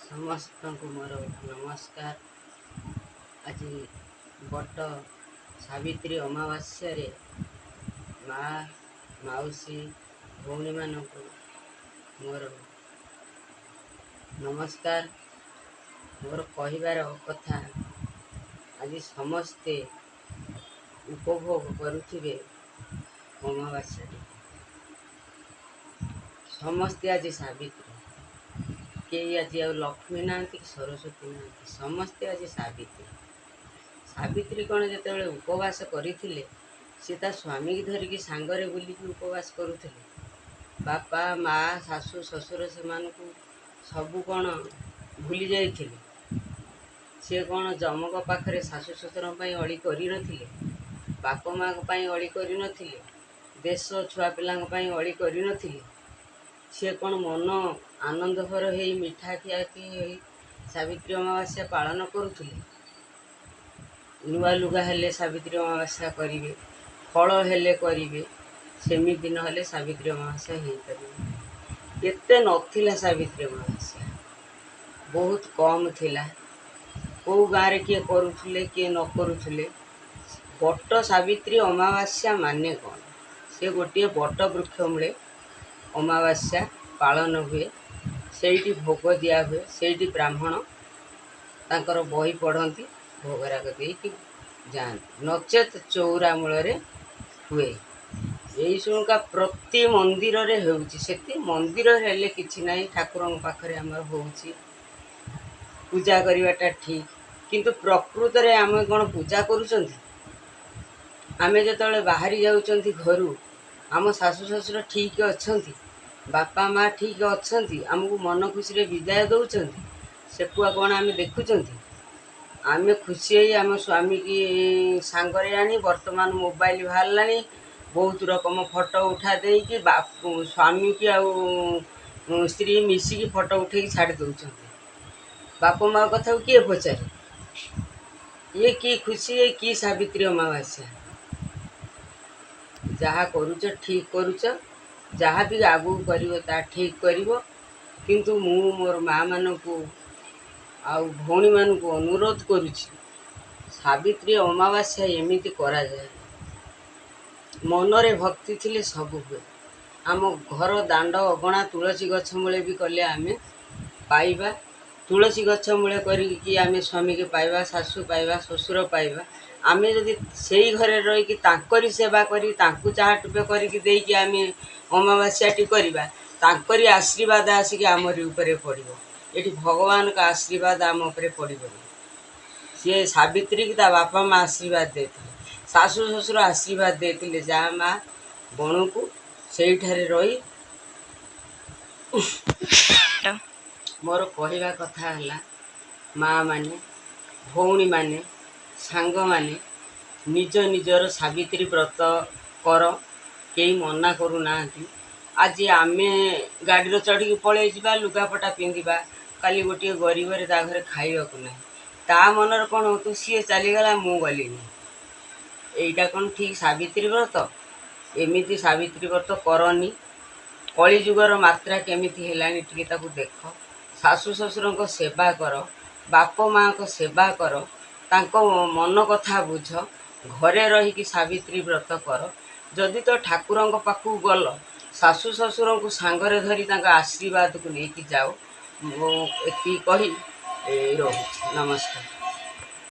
ସମସ୍ତଙ୍କୁ ମୋର ନମସ୍କାର। ଆଜି ବଟ ସାବିତ୍ରୀ ଅମାବାସ୍ୟାରେ ମା, ମାଉସୀ, ଭଉଣୀମାନଙ୍କୁ ମୋର ନମସ୍କାର। ମୋର କହିବାର କଥା, ଆଜି ସମସ୍ତେ ଉପଭୋଗ କରୁଥିବେ ଅମାବାସ୍ୟାଟି। ସମସ୍ତେ ଆଜି ସାବିତ୍ରୀ। କେହି ଆଜି ଆଉ ଲକ୍ଷ୍ମୀ ନାହାନ୍ତି କି ସରସ୍ୱତୀ ନାହାନ୍ତି, ସମସ୍ତେ ଆଜି ସାବିତ୍ରୀ। ସାବିତ୍ରୀ କ'ଣ ଯେତେବେଳେ ଉପବାସ କରିଥିଲେ, ସେ ତା ସ୍ୱାମୀକି ଧରିକି ସାଙ୍ଗରେ ବୁଲିକି ଉପବାସ କରୁଥିଲେ? ବାପା, ମା, ଶାଶୁ, ଶ୍ୱଶୁର ସେମାନଙ୍କୁ ସବୁ କ'ଣ ଭୁଲି ଯାଇଥିଲେ? ସିଏ କ'ଣ ଯମଙ୍କ ପାଖରେ ଶାଶୁ ଶ୍ୱଶୁରଙ୍କ ପାଇଁ ଅଳି କରିନଥିଲେ? ବାପା ମାଆଙ୍କ ପାଇଁ ଅଳି କରିନଥିଲେ? ଦେଶ, ଛୁଆ ପିଲାଙ୍କ ପାଇଁ ଅଳି କରିନଥିଲେ? ସିଏ କ'ଣ ମନ ଆନନ୍ଦ ଭର ହେଇ, ମିଠା ଖିଆଖି ହେଇ ସାବିତ୍ରୀ ଅମାବାସ୍ୟା ପାଳନ କରୁଥିଲେ? ନୂଆ ଲୁଗା ହେଲେ ସାବିତ୍ରୀ ଅମାବାସ୍ୟା କରିବେ, ଫଳ ହେଲେ କରିବେ। ସେମିତି ନହେଲେ ସାବିତ୍ରୀ ଅମାବାସ୍ୟା ହେଇପାରିବ? ଏତେ ନଥିଲା ସାବିତ୍ରୀ ଅମାବାସ୍ୟା, ବହୁତ କମ୍ ଥିଲା। କେଉଁ ଗାଁରେ କିଏ କରୁଥିଲେ, କିଏ ନ କରୁଥିଲେ। ବଟ ସାବିତ୍ରୀ ଅମାବାସ୍ୟା ମାନେ କ'ଣ? ସେ ଗୋଟିଏ ବଟ ବୃକ୍ଷ ମୂଳେ ଅମାବାସ୍ୟା ପାଳନ ହୁଏ। ସେଇଠି ଭୋଗ ଦିଆ ହୁଏ। ସେଇଠି ବ୍ରାହ୍ମଣ ତାଙ୍କର ବହି ପଢ଼ନ୍ତି, ଭୋଗରାଗ ଦେଇକି ଯାଆନ୍ତି। ନଚେତ୍ ଚଉରା ମୂଳରେ ହୁଏ। ଏଇ ଶୁଣୁକା ପ୍ରତି ମନ୍ଦିରରେ ହେଉଛି। ସେତି ମନ୍ଦିରରେ ହେଲେ କିଛି ନାହିଁ, ଠାକୁରଙ୍କ ପାଖରେ ଆମର ହେଉଛି, ପୂଜା କରିବାଟା ଠିକ୍। କିନ୍ତୁ ପ୍ରକୃତରେ ଆମେ କ'ଣ ପୂଜା କରୁଛନ୍ତି? ଆମେ ଯେତେବେଳେ ବାହାରି ଯାଉଛନ୍ତି ଘରୁ, ଆମ ଶାଶୁ ଶ୍ୱଶୁର ଠିକ୍ ଅଛନ୍ତି, ବାପା ମା ଠିକ୍ ଅଛନ୍ତି, ଆମକୁ ମନ ଖୁସିରେ ବିଦାୟ ଦେଉଛନ୍ତି, ସେକୁଆ କ'ଣ ଆମେ ଦେଖୁଛନ୍ତି? ଆମେ ଖୁସି ହେଇ ଆମ ସ୍ୱାମୀକି ସାଙ୍ଗରେ ଆଣି, ବର୍ତ୍ତମାନ ମୋବାଇଲ ବାହାରିଲାଣି, ବହୁତ ରକମ ଫଟୋ ଉଠା ଦେଇକି ସ୍ୱାମୀକି ଆଉ ସ୍ତ୍ରୀ ମିଶିକି ଫଟୋ ଉଠେଇକି ଛାଡ଼ି ଦେଉଛନ୍ତି। ବାପା ମା କଥାକୁ କିଏ ପଚାରେ? ଇଏ କି ଖୁସି? ଇଏ କି ସାବିତ୍ରୀ ଅମାବାସ୍ୟା? ଯାହା କରୁଛ ଠିକ୍ କରୁଛ, ଯାହା ବି ଆଗକୁ କରିବ ତାହା ଠିକ୍ କରିବ। କିନ୍ତୁ ମୁଁ ମୋର ମାଆମାନଙ୍କୁ ଆଉ ଭଉଣୀମାନଙ୍କୁ ଅନୁରୋଧ କରୁଛି, ସାବିତ୍ରୀ ଅମାବାସ୍ୟା ଏମିତି କରାଯାଏ। ମନରେ ଭକ୍ତି ଥିଲେ ସବୁ ହୁଏ। ଆମ ଘର ଦାଣ୍ଡ ଅଗଣା ତୁଳସୀ ଗଛ ମୂଳେ ବି କଲେ ଆମେ ପାଇବା। ତୁଳସୀ ଗଛ ମୂଳେ କରିକି ଆମେ ସ୍ୱାମୀକି ପାଇବା, ଶାଶୁ ପାଇବା, ଶ୍ୱଶୁର ପାଇବା। ଆମେ ଯଦି ସେଇ ଘରେ ରହିକି ତାଙ୍କରି ସେବା କରି, ତାଙ୍କୁ ଚାହା ଟୋପେ କରିକି ଦେଇକି ଆମେ ଅମାବାସ୍ୟାଟି କରିବା, ତାଙ୍କରି ଆଶୀର୍ବାଦ ଆସିକି ଆମରି ଉପରେ ପଡ଼ିବ। ଏଠି ଭଗବାନଙ୍କ ଆଶୀର୍ବାଦ ଆମ ଉପରେ ପଡ଼ିବନି। ସିଏ ସାବିତ୍ରୀକି ତା ବାପା ମା ଆଶୀର୍ବାଦ ଦେଇଥିଲେ, ଶାଶୁ ଶ୍ୱଶୁର ଆଶୀର୍ବାଦ ଦେଇଥିଲେ, ଯା ମା ବଣକୁ, ସେଇଠାରେ ରହି। ମୋର କହିବା କଥା ହେଲା, ମା ମାନେ, ଭଉଣୀମାନେ, ସାଙ୍ଗମାନେ, ନିଜ ନିଜର ସାବିତ୍ରୀ ବ୍ରତ କର, କେହି ମନା କରୁନାହାନ୍ତି। ଆଜି ଆମେ ଗାଡ଼ିରେ ଚଢ଼ିକି ପଳେଇ ଯିବା, ଲୁଗାପଟା ପିନ୍ଧିବା, କାଲି ଗୋଟିଏ ଗରିବରେ ତା ଘରେ ଖାଇବାକୁ ନାହିଁ। ତା ମନରେ କ'ଣ ହେଉଥିବ? ସିଏ ଚାଲିଗଲା, ମୁଁ ଗଲିନି। ଏଇଟା କ'ଣ ଠିକ୍ ସାବିତ୍ରୀ ବ୍ରତ? ଏମିତି ସାବିତ୍ରୀ ବ୍ରତ କରନି। କଳିଯୁଗର ମାତ୍ରା କେମିତି ହେଲାଣି ଟିକେ ତାକୁ ଦେଖ। ଶାଶୁ ଶ୍ୱଶୁରଙ୍କ ସେବା କର, ବାପ ମାଆଙ୍କ ସେବା କର, ତାଙ୍କ ମନ କଥା ବୁଝ, ଘରେ ରହିକି ସାବିତ୍ରୀ ବ୍ରତ କର। ଯଦି ତ ଠାକୁରଙ୍କ ପାଖକୁ ଗଲ, ଶାଶୁ ଶ୍ୱଶୁରଙ୍କୁ ସାଙ୍ଗରେ ଧରି ତାଙ୍କ ଆଶୀର୍ବାଦକୁ ନେଇକି ଯାଅ। ମୁଁ ଏତିକି କହି ରହୁଛି। ନମସ୍କାର।